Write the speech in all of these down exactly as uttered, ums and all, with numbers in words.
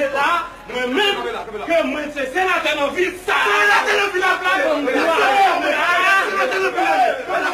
koze la, mwen menm, ke mwen se senatè nan vil sa a. Senatè nan vil la, senatè nan vil la. Non, non, non.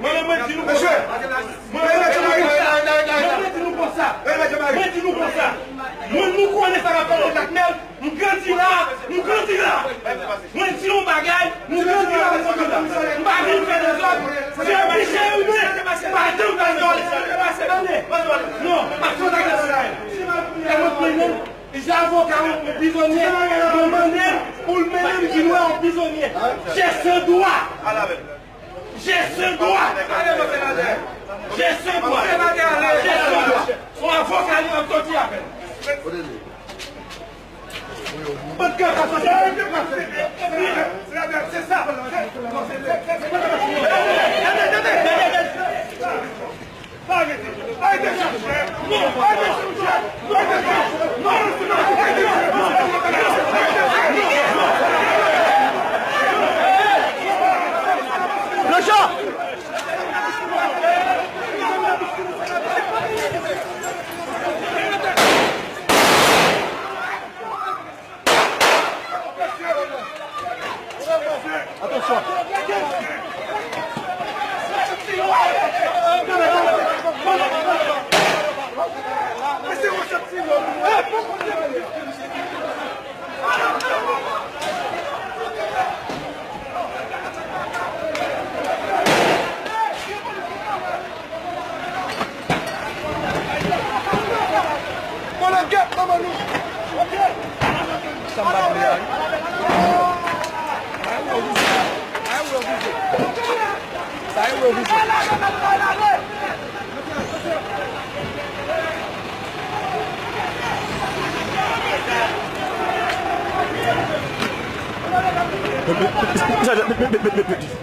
Mwen, mwen di nou konsa. Mwen, mwen di nou konsa. Mwen, mwen di nou konsa. Mwen, nou konnen sa k ap pase Jakmèl. M grandi la, m grandi la. Mwen di yon bagay, m grandi la, m grandi la. M pa vin fè dezòd. Se yon biche imen. Pa janm fè dezòd. Tande. Non, pa fè dezòd. E mwen pran menm, jan avoka yon prizonye, mwen mande l pou l mennen m vin wè yon prizonye. J'ai ce droit. J'ai ce droit. J'ai ce droit. J'ai ce droit. Yon avoka li ap soti avè l. Sa m pa vle a, wi. Sa e revize. Sa e revize.